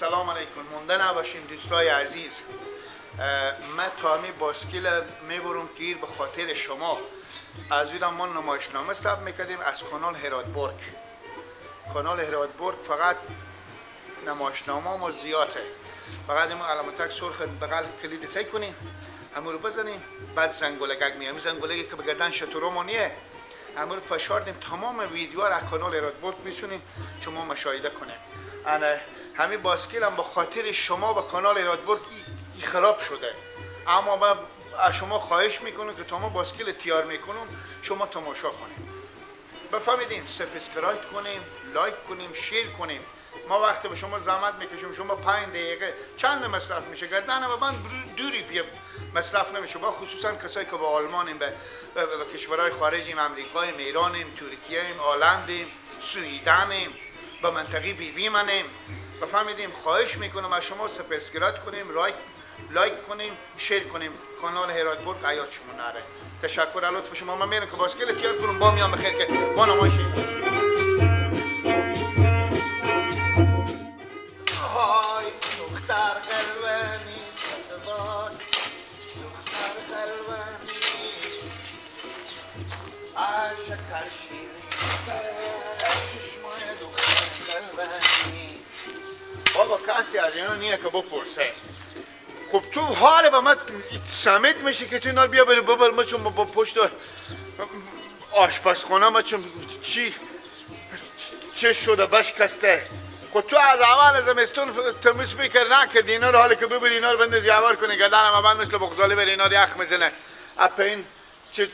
سلام علیکم. مونده نباشین دوستای عزیز. من تا همی باسکیل میبرم که به خاطر شما از اون ما نمایشنامه ثبت میکردیم از کانال هراتبرگ. کانال هراتبرگ فقط نمایشنامه ما زیاده. فقط این علامتک سرخ بغل کلید سعی کنیم همون رو بزنیم، بعد زنگولگک میام، زنگولگی که به گردن شترمونیه همون رو فشار دیم، تمام ویدیو رو از کانال هراتبرگ میتونیم شما مشاهده کنیم. انا همین باسکیل هم به خاطر شما با کانال هراتبرگ خراب شده، اما من از شما خواهش میکنم که تا ما باسکیل تیار میکنم شما تماشا کنیم، بفهمیدیم، subscribe کنیم، like کنیم، share کنیم. ما وقتی به شما زحمت میکشیم، شما 5 دقیقه چند مصرف میشه گردن و من دوری بیا مصرف نمیشه، با خصوصا کسایی که با آلمانیم، به کشورهای خارجیم، امریکاییم، ایرانیم، ترکیه‌ایم، هلندیم، سوئدنیم، با منطقه بی بی منیم. بفهمیدیم، خواهش میکنم از شما subscribe کنیم، like کنیم، share کنیم. کانال هراتبرگ حیات شما نره. تشکر از لطف شما. من میرم که باسکل تیار کنم، با میام بخیر که با نمایش. های دختر قلبه نیست، دختر قلبه نیست، عاشق شیرین چشمای دختر قلبه نیست. بابا کسی از اینا نیه که بپرسه. خب تو حال با من سمت میشه که تو اینا بیا بری ببر ما، چون با پشت آشپزخانه ما چون چی چه شده بشکسته. خب تو از اول زمستون تمیز فکر نکردی اینا رو، حالا که ببری اینا رو بندازی هوار کنی گردنم بند مثل بغزالی بری اینا رو یخ میزنه اپین چه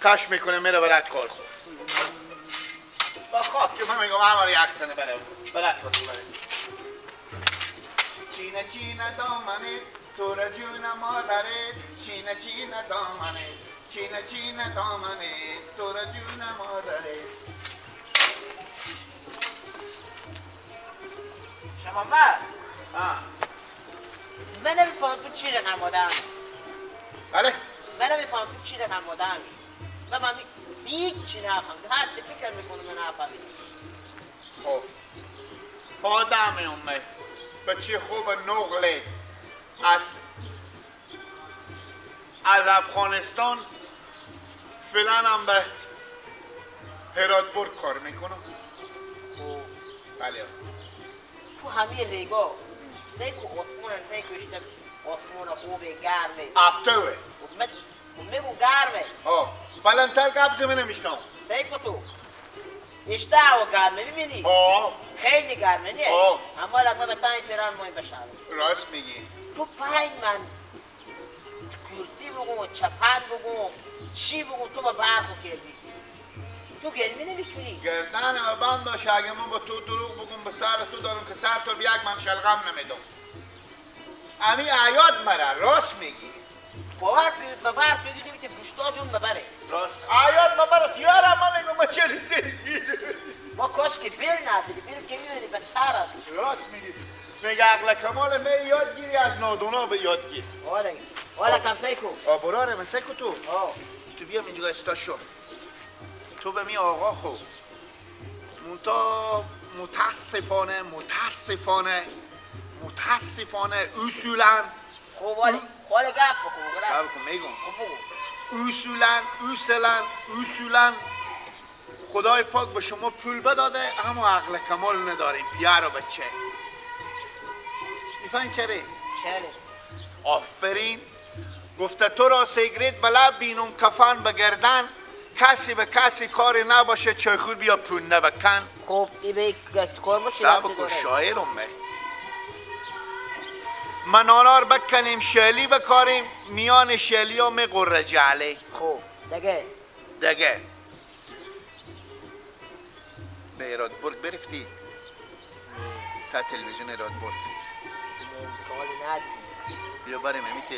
کش میکنه میره برات کار. خب با خاک که من میگم همه یخ زنه بره برات کار. چینه چینه دامنه تو را جون مادره، چینه چینه دامنه، چینه چینه دامنه تو را جون مادره. شما من نمیفهمم تو چی رقم آدم. بله؟ من نمیفهمم تو چی رقم آدم. من هیچ چی نفهمم، هر چی فکر میکنم من نفهمم. خب آدم اومه بچه خوب نقله از افغانستان فعلا هم به هراتبرگ کار میکنم. بله تو همه ریگا سیکو آسمون سیکو اشتم آسمون خوبه گرمه افتوه میگو گرمه. آه بلندتر قبض من نمیشتم. سیکو تو اشته هوا گرمه میبینی؟ آه خیلی گرمه نیه؟ آه اما لکه به 5 پیران مایم بشنم. راست میگی. تو 5 من کرسی بگو چپن بگو چی بگو تو با برخو کردی، تو گرمی نمیتونی. گردن و بند باشه اگه من با تو دروغ بگم به سر تو دارم که سر تو یک من شلغم نمیدم. امی عیاد مره. راست میگی. باور به برف میگی که گوشتاشون ببره. راست عیاد مبره یارم من میگم ما چه رسیدی. ما کاش که بل نداری، بل که میدونی به تر. راست میگی. میگه عقل کمال می یاد گیری از نادونا به یاد گیر. آره آره کم سیکو. آ براره من سیکو تو. تو بیا اینجا استا شو. تو به می آقا خو منتها متاسفانه متاسفانه متاسفانه اصولا خب حالا گپ بکن گپ میگم خب اصولا اصولا اصولا خدای پاک به شما پول بداده اما عقل کمال نداریم پیار و بچه. میفهمی چرا؟ چرا؟ آفرین. گفته تو را سیگریت به لب بینم کفن به گردن، کسی به کسی کاری نباشه چای خور بیا پول نبکن. خب ای به کار باشه سبکو شاعرم می منانار بکنیم شلی بکاریم میان شلی ها می قره جعله. خب دگه دگه به هراتبرگ برفتی؟ تا تلویزیون هراتبرگ بیا بریم. همیته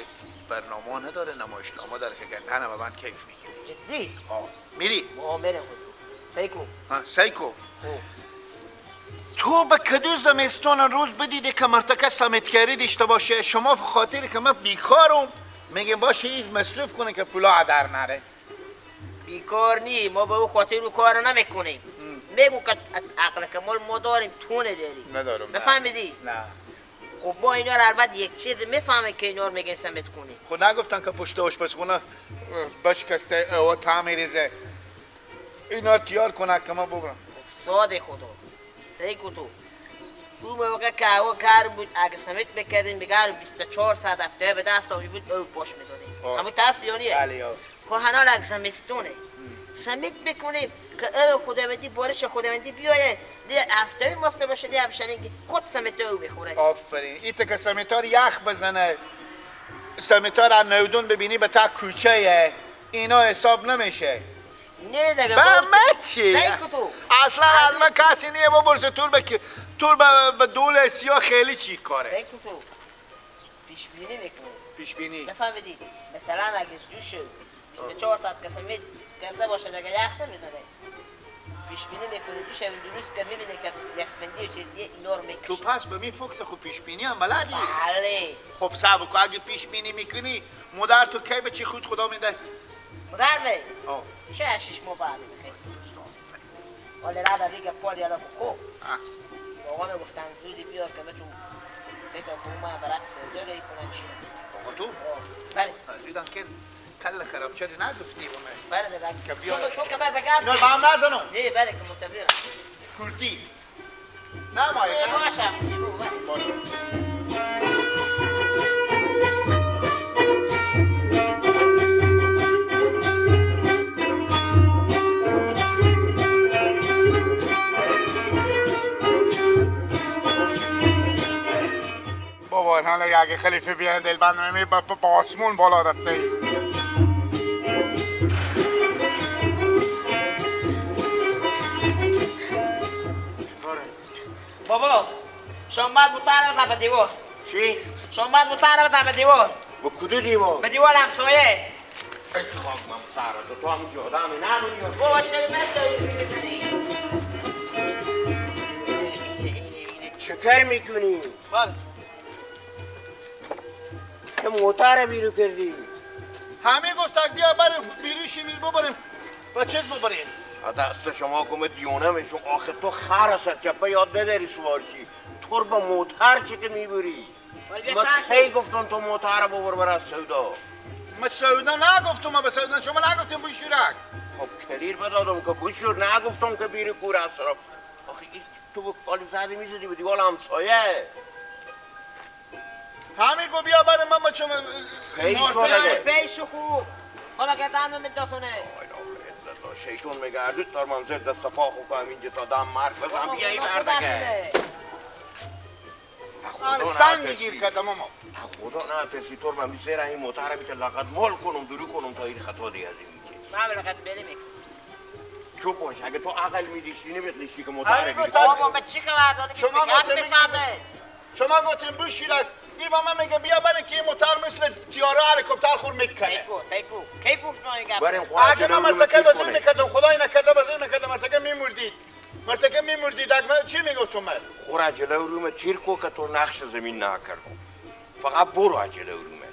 برنامه نداره نمایشنامه داره که گردن و من کیف میگیری. جدی؟ آه میری؟ ما میرم. سیکو. ها سیکو. تو به کدو زمستون روز بدیده که مرتکه سمتکاری داشته باشه؟ شما خاطر که من بیکارم میگم باشه این مصرف کنه که پولا هدر نره. بیکار نی، ما به او خاطر او کار نمیکنیم. میگو که عقل کمال ما داریم تو نداری. ندارم. بفهمیدی؟ نه. خب ما اینا رو البته یک چیز میفهمه که اینا رو میگن سمت کنی. خب نگفتن که پشت آشپزخونه بشکسته او تعمیریزه. اینا تیار کنه که ما ببرم. ساده خدا. سعی کو تو. اون موقع که هوا گرم بود اگه سمت میکردیم بگر 24 ساعت هفته به دست آوی بود او پاش میدادیم. همون تست یعنیه؟ بله. خب هنال اگه زمستونه سمت بکنیم که او خداوندی بارش خداوندی بیایه لیه هفته ماسته باشه لیه همشنگی خود سمت او بخوره. آفرین. ایتا که سمتار یخ بزنه سمتار از نودون ببینی به تا کوچه اینا حساب نمیشه. نه دیگه به من چی؟ اصلا از من کسی نیه ببرسه تور به دول سیاه خیلی چی کاره. فکر تو پیش بینی میکنی. پیش بینی نفهمیدی؟ مثلا اگه جوش 24 ساعت که سمت کرده باشه دیگه یخ نمیزنه. پیش بینی میکنی جوش درست که میبینه که یخبندی و چیز دیگه اینا رو میکشه. تو پس به می فکس خب پیش بینی هم بلدی؟ بله. خب صبر کن اگه پیش بینی میکنی مادر تو کی به چی خود خدا میده؟ مادر می؟ 6 ماه بعد بخیر. حالا رابر دیگه پالی الان خوب. آقا میگفتن زودی بیار که من چون فکر کنم ما برات سودا رو کنن چی. آقا تو؟ بله. زودم که کل خراب شده نگفتی به من. بله بله. که بیار. تو که من بگم. اینا با هم نزنم. نه بله که منتظرم. کورتی. نه مایه. باشه. باشه. بابا حالا اگه خلیفه بیان دلبند نمی با آسمون بالا رفته ای. بابا شما باید مطالعه به دیوار. چی؟ شما باید مطالعه به دیوار. به کدو دیوار؟ به دیوار همسایه. ای خاک من سر تو هم جاده هم نمونی. بابا چرا من داری؟ چکر میکنی؟ بله. که موتر بیرو کردی؟ همه گفتن بیا بریم بیروشی میر ببریم با چیز ببریم. دست شما کمه دیونه میشون. آخه تو خر سرچپه یاد نداری سوارشی. تو با موتر چه که میبری؟ من کی گفتم تو موتر ببر بر از سودا؟ من سودا نگفتم. من به سودا شما نگفتیم بوشورک. خب کلیر بدادم که بوشور نگفتم که بیری کور از سراب. آخه تو با قالب زدی میزدی به دیوال همسایه. همین گو بیا برای من چون خیلی شده پیش خوب حالا که دندون میداسونه شیطون میگه هر دو من زد دست پا خوب کنم اینجا تا دم مرگ بزن بیا این مردگه. سنگ گیر کردم ماما. خدا نه ترسی طور من بیسیر این موتر بیت لقد مال کنم درو کنم تا این خطا دیگه از این میشه. من لقد بری میکنم. چوب باش اگه تو عقل میدیشتی نمیدیشتی که موتر بگیری. بابا من چی خبر دارم؟ شما میفهمه. شما گفتین بشیرک این با من میگه بیا برای که موتر مثل تیاره هلیکوپتر خور میکنه. سیکو کی گفت من میگم؟ اگه من مرتکب بزرگ میکردم خدای نکرده بزرگ میکردم مرتکب میمردید. مرتکب میمردید اگه من چی میگفتم من؟ خور عجله رومه تیر کو که تو نقش زمین نکردم. فقط برو عجله رومه.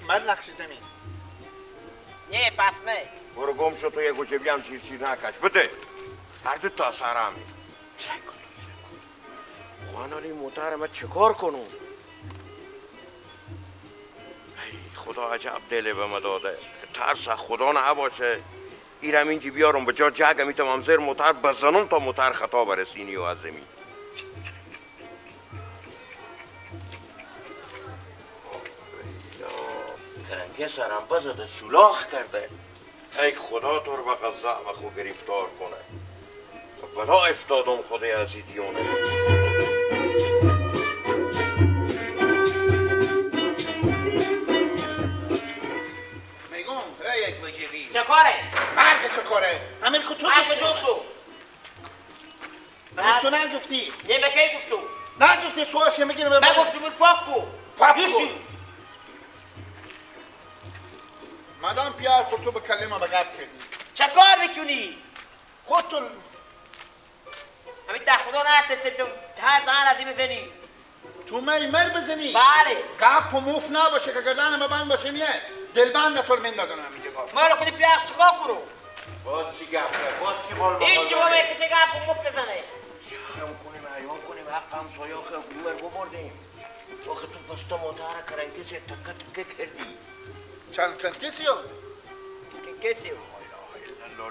من نقش زمین. نه پس من. برو گم شو تو یه گوشه بیام چیر چیر نکش بده. هر دو تا سرم. سیکو خوانان این موتر من چه کار کنم؟ خدا عجب دله به ما داده. ترس از خدا نباشه. ایرم اینجی بیارم به جا جگم میتونم زیر موتر بزنم تا موتر خطا برسینی و از زمین. کرنگه سرم بزده سولاخ کرده. ای خدا تو رو به غزه و خو گرفتار کنه. بلا افتادم خدای از دیونه. میگم ای یک وجبی چه کاره؟ مرگ چه کاره؟ امیر کو تو گفتی تو امیر تو نگفتی؟ نه به کی گفتم؟ نگفتی سوالش میگیره به من گفتی بود پاک کو پاک کو مادام پیار خود تو به کلمه بگرد کردی چه کار میکنی؟ خود تو همین تا خدا نترسیدم هر دهن از این بزنی تو می مر بزنی؟ بله گپ و موف نباشه که گردن ما بند باشه نیه دلبند تو میندازن همینجا مال خودی پیار چیکار کنم؟ باز چی گپ کرد؟ باز چی بال بخواد؟ هیچ با میکشه گپ و موف بزنه شرم کنیم عیان کنیم حق همسایه آخه بومر ببردیم آخه تو پس تو موتر کرنکسی تکه تکه کردی. چند کرنکسی ها؟ کسی ها؟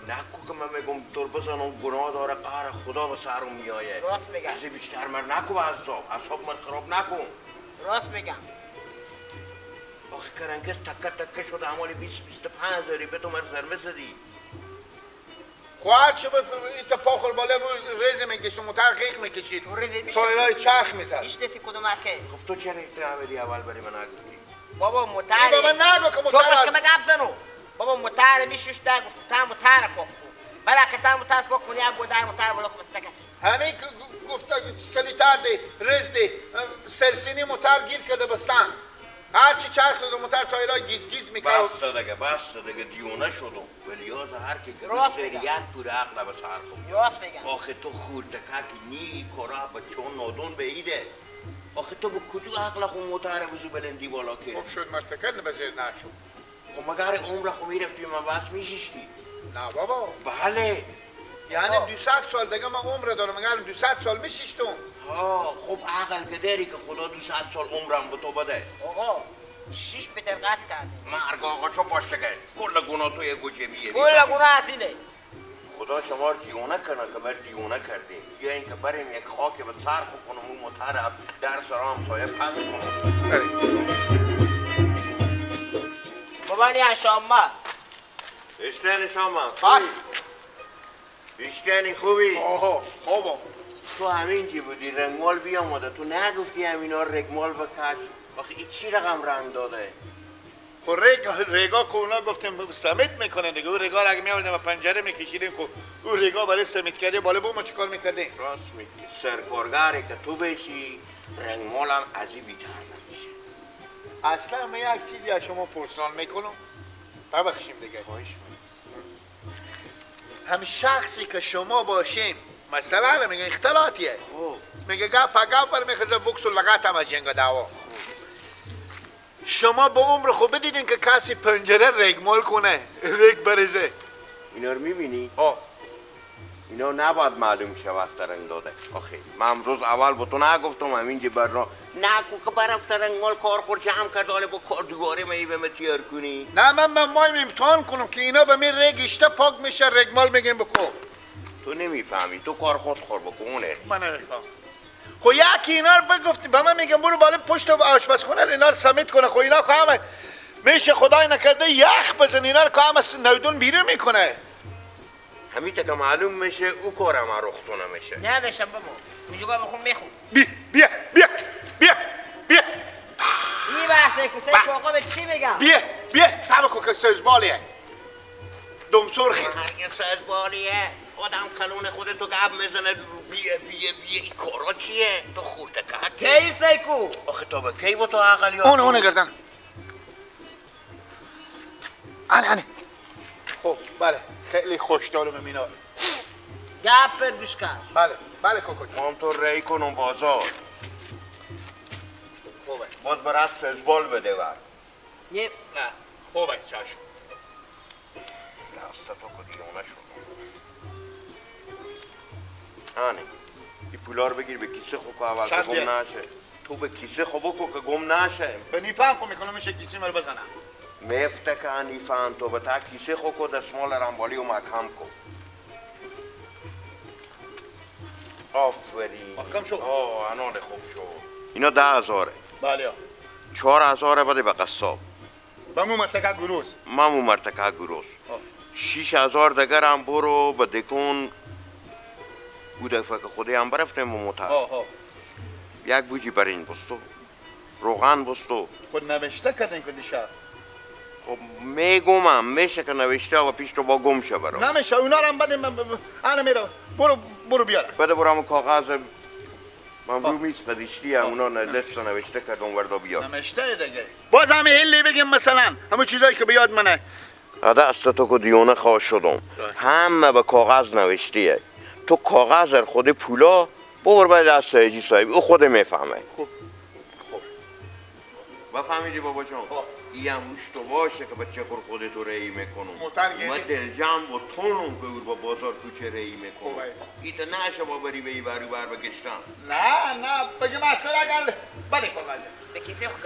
نکو که من میگم تو بزنم گناه داره قهر خدا به سرم میایه. راست میگم. از بیشتر من نکو به اعصاب من خراب نکن. راست میگم. آخه کرنکس تکه تکه شد همالی 20-25 هزاری به تو من ضربه زدی. خب هرچی ایتا پا خور بالا ریزه میکشید موتر قیق میکشید تایرهای چرخ میزد. میشناسی کدوم اکه؟ خب تو چرا ایتا عملی اول برای من نگفتی؟ بابا موتر بابا نگو که موتر چوبش که من گپ زنو. بابا موتر میشوشته گفت تا موتر پاک کن. برای که تا موتر پاک کنی یک بودر موتر بالا خب استکه همین گفته سلیتر دی رز دی سرسینی موتر گیر کرده به سنگ هرچی چرخ داد موتر تایرها گیز گیز میکرد. بس دیگه بس دیگه دیونه شدم. ولیاز هر کی که یک پور عقل به سر خود. راست میگم. آخه تو خوردکک نی کارا به چون نادون به آخه تو به کجا عقل خود موتر بزو بلندی بالا کرد؟ خب شد مرتکل بزیر نشد. خب مگر عمر خو میرفتی من بس میشیشتی؟ نه بابا. بله. یعنی 200 سال دیگه من عمر دارم، مگر 200 سال میشیشتم؟ ها خب عقل که داری که خدا 200 سال عمرم به تو بده. آقا 6 متر قطع کرد. مرگ آقا چو باش دیگه کل گناه تو یه گوجه. کل گناه اینه. خدا شما رو دیونه کنه که بر دیونه کردیم. یا اینکه بریم یک خاک به سر خو کنم اون متر در سر همسایه پس کنم. بابا نیا شما. اشتنی شما. اشتنی خوبی؟ آها خوبم. تو همین چی بودی رنگمال بیامده تو نگفتی همینا رگمال بکش. آخه این چی رقم رنگ داده؟ خب رگا که اونا گفتیم سمت میکنه دیگه. اون رگا رو اگه میآوردیم و پنجره میکشیدیم خب اون رگا برای سمت کردی بالا بود ما چیکار میکردیم؟ راست میگی. سرکارگری که تو بشی رنگمالم از این بیتر نمیشه. اصلا من یک چیزی از شما پرسان میکنم ببخشیم دیگه. خواهش میکنم. هم شخصی که شما باشیم مثلا میگه اختلاطیه. خب میگه گپ گپ بر میخزه بکس و لغت هم از جنگ دعوا. شما به عمر خود بدیدین که کسی پنجره رگمال کنه رگ بریزه. اینا رو میبینی؟ ها. اینا نباید معلوم شه وقت رنگ داده. آخه من امروز اول با تو نگفتم همینجا برنا نگو که برفت رنگمال کار خور جمع کرد حالا با کار دوباره می به تیار کنی. نه من مایم امتحان کنم که اینا به می رگ اشته پاک میشه رگمال میگیم بکن. تو نمیفهمی تو کار خود خور بکنه. من نمیفهم. خب یکی اینا رو بگفتی به من میگم برو بالا پشت آشپزخونه اینا رو سمیت کنه. خب اینا که همه میشه خدای نکرده یخ بزن اینا رو که همه نودون بیرون میکنه. همین که معلوم میشه او کارم رختو نمیشه. نمیشه بابا اونجا بخون میخون. بیا بیا بیا بیا بیا این وقته که سه آقا به چی میگم؟ بیا بیا صبر کن که سوزبالیه دم سرخی. اگه سوزبالیه آدم کلون خودتو گب میزنه. بیا بیا بیا این کارا چیه؟ تو خورده که کی سیکو؟ آخه تو به کی با تو عقل یاد اونه گردن انه. خب بله خیلی خوش دارم مینا. گپ پر دوشکش. بله بله کوکو جان. مام تو ری کنم بازار. خوبه. باز برات سزبال بده بر. نه نه خوبه چشم. دست تو که دیونه شد. آنه این پولا رو بگیر به کیسه خو که اول که گم نشه. تو به کیسه خو بکن که گم نشه. به نیفهم خو میکنم میشه کیسه مرا بزنم. مفته که نیفهم تو به تا کیسه خو کو دستمال رنبالی و مکهم کو. آفرین. محکم شد. آه انان خوب شد. اینا 10,000. بله. 4,000 بده به قصاب. ممو مرتکه گروز. ممو مرتکه گروز. 6,000 دیگر هم برو به دکون. او دفعه که خودی هم برفتیم و موتر. یک بوجی برین بستو. روغن بستو. خود نوشته کردین که دیشب. خب میگم میشه که نوشته و پیش تو با گم شه برو. نمیشه اونا رو هم بده. انا میرم برو برو بیار. بده برو همون کاغذ من رو میز قدیشتی هم اونا لست نوشته کردم وردا بیار. نوشته دیگه. باز همه هلی بگیم مثلا همون چیزایی که به یاد منه. دست تو که دیونه خواه شدم. همه به کاغذ نوشتیه. تو کاغذ خود پولا ببر برای دست حاجی صاحب او خود میفهمه. خوب خوب بفهمیدی بابا جان؟ این هم هوش تو باشه که بچه خور خودت رو رهی میکنم. من دل جمع و تونم که او با بازار کوچه رهی میکنم. ای تو نشه با بری به ای بر بر بگشتم. نه نه بگم اصلا اگر بده کاغذ. به کیسه خود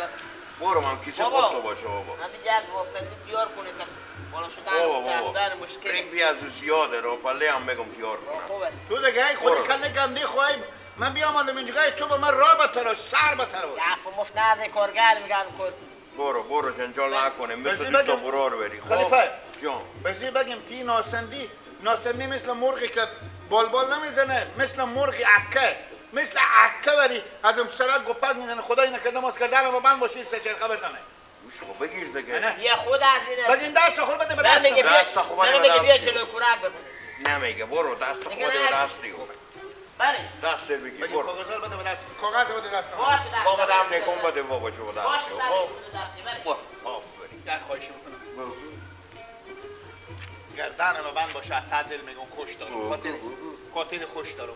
برو من کیسه خود تو باشه بابا. همین یک واپلی تیار کنه که بالا شدن مشکل. رنگ بی از زیاده رو پله هم بگم تیار کنم. تو دیگه خود کله گنده خواهی من بیامدم اینجا تو با من راه بتراش سر بتراش. یا مفت نده کارگر میگم کن. برو برو جنجال نکنه مثل دو تا برار بری. خلیفه جان بسی بگم تی ناسندی ناسندی مثل مرغی که بالبال نمیزنه، مثل مرغ عکه، مثل عکه ولی از اون سرک گپک میزنه. خدای نکرده ماست کردن و بند باشید سه چرخه بزنه. گوش خب بگیر دیگه. یه خود از اینه. بگین دست خود بده به دست. دست خود بده. نمیگه بیا جلو کورک بزنه. نمیگه برو دست خود به دست دیگه. بله. دست بگیر برو. کاغذ بده به دست. کاغذ بده دست. باشه دست. بابا دم نکن بده بابا چو دست. باشه دست. برو. آفرین. در خواهش میکنم. گردن ما بند باشه تا دل میگم خوش دارم. خاطر خاطر خوش دارم.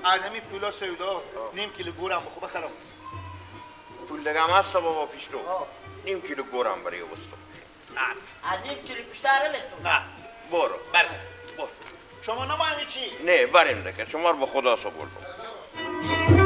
از همین پولا سودا نیم کیلو گورم بخو بخرم. پول دیگه هم هست بابا پیش تو. نیم کیلو گورم برای بستم. نه. از نیم کیلو بیشتر نمیستم. نه. برو. بر. برو. شما نمایمی چی؟ نه بریم دیگه شما رو به خدا سپردم.